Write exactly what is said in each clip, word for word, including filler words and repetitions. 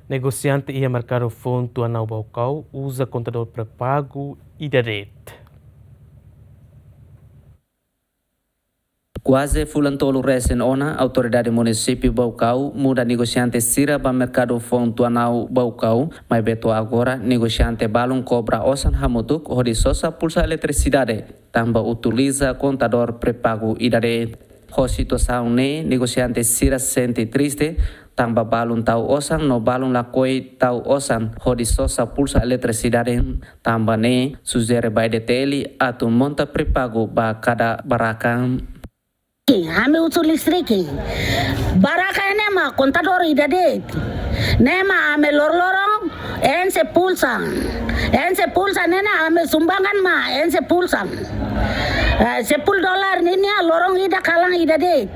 Negosiante iha merkadu foun Tuanau Baucau uza kontadór pré-pagu ida de'it. Kuaze fulan tolu resin ona, Autoridade Munisípiu Baucau muda negosiante sira ba merkadu foun Tuanau Baucau, maibé to'o agora negosiante balun kobra osan hamutuk hodi sosa pulsa eletrisidade, tanba utiliza kontadór pré-pagu ida de'it. Ho situasaun ne'e, negosiante sira sente triste, tanba balun tau osan no balun lakohi tau osan hodi sosa pulsa eletrisidade. Tanba ne'e, sujere ba E D T L atu monta pré-pagu ba kada baraka. Ami husu listrik. Baraka ne'e mak kontadór ida de'it. Ne'e mak ami loroloron enxe pulsa. Enxe pulsa ne'e mak ami sumbangan mak enxe pulsa. Eh, sepuluh dolar ninia loron ida kalan ida de'it.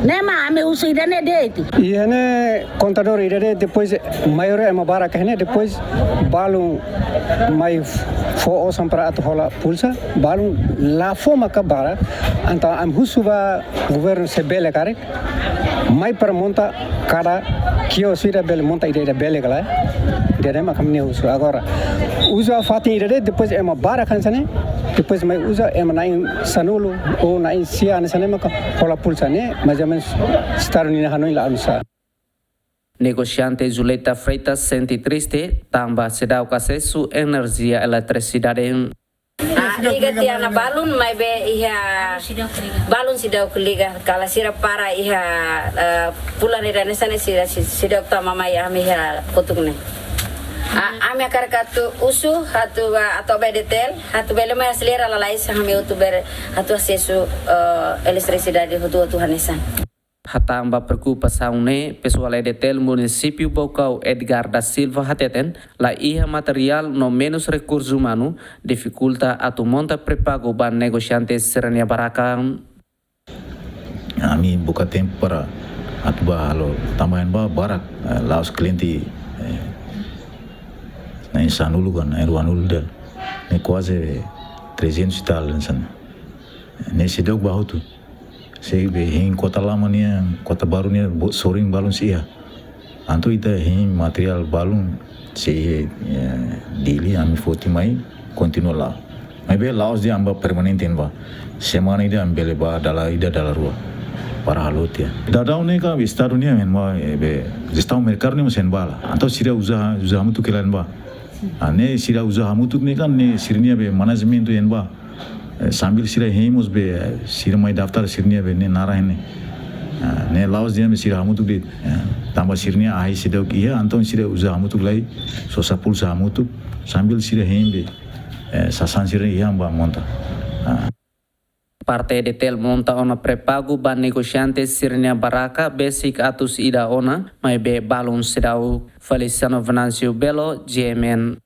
Ne'e mak ami husu ida-ne'e de'it. Iha ne'e kontadór ida de'it, depois maior ema barak iha ne'e, depois balun mai fó osan para atu hola pulsa, balun la fó maka barak, entaun ami husu ba governu se bele karik, mai para monta kada kios ida bele monta ida-ida bele kala. Ida-ne'e mak ami-nia husu. Agora, uza fatin ida de'it, depois ema barak hanesan ne'e, depois mai uza ema na'in sanulu ou na'in sia hanesan ne'e maka hola pulsa ne'e, mais ou menus Estadu ninia hanoin la anunsia. Negosiante Julieta Freitas sente triste, tanba seidauk asesu enerjia eletrisidade. Ah, liga tiha ona balun, maibé iha balun seidauk liga, kala sira para iha, eh, fulan ida hanesan ne'e sira, si-, seidauk tama mai ami iha kotuk ne'e. Ah, ami hakarak atu husu, atu, ah, atu ba E D T L, atu bele mai aselera lalais ami atu bele, atu asesu, eh, eletrisidade hotu-hotu hanesan. Hatán ba preokupasaun ne'e, pesoál E D T L Munisípiu Baucau Edgar da Silva hateten, la iha materiál no menus rekursu umanu, difikulta atu monta pré-pagu ba negosiante sira-nia baraka. Ami buka tempu para atu ba halo, tanba iha ne'ebá barak, eh, la'ós kliente, eh, na'in sanulu ka na'in ruanulu de'it. Ne'e kuaze trezentos e tal, hanesan ne'e. Ne'e seidauk ba hotu. Se be hein kota lama nian, kota baru nian, bo-, sorin balun sei iha. Entaun ita hein materiál balun sei iha, eh, Dili, ami foti mai, kontinua la'o. Maibé la'ós dehan ami ba permanente iha ne'ebá. Semana ida ami bele ba dala ida dala rua. Para halo tiha. Daudaun ne'e kan Estadu nian iha ne'ebá, eh, be, jestaun merkadu nian mós iha ne'ebá. Entaun sira uza, uza hamutuk hela iha ne'ebá. Ah, ne'e sira uza hamutuk ne'e kan, ne'e sira-nia be manajementu iha ne'ebá. Eh, sambil sira hein mós be, eh, sira mai daftar sira-nia be ne'e naran iha ne'e. Ah, ne'e la'ós dehan be sira hamutuk de'it. Eh, tanba sira-nia ahi seidauk iha, entaun sira uza hamutuk lai, sosa pulsa hamutuk, sambil sira hein be, eh, sasán sira iha ba monta. Ah. Parte E D T L monta ona pré-pagu ba negosiante sira-nia baraka besik atus ida ona, maibé balun seidauk. Feliciano Venâncio Belo, G M N.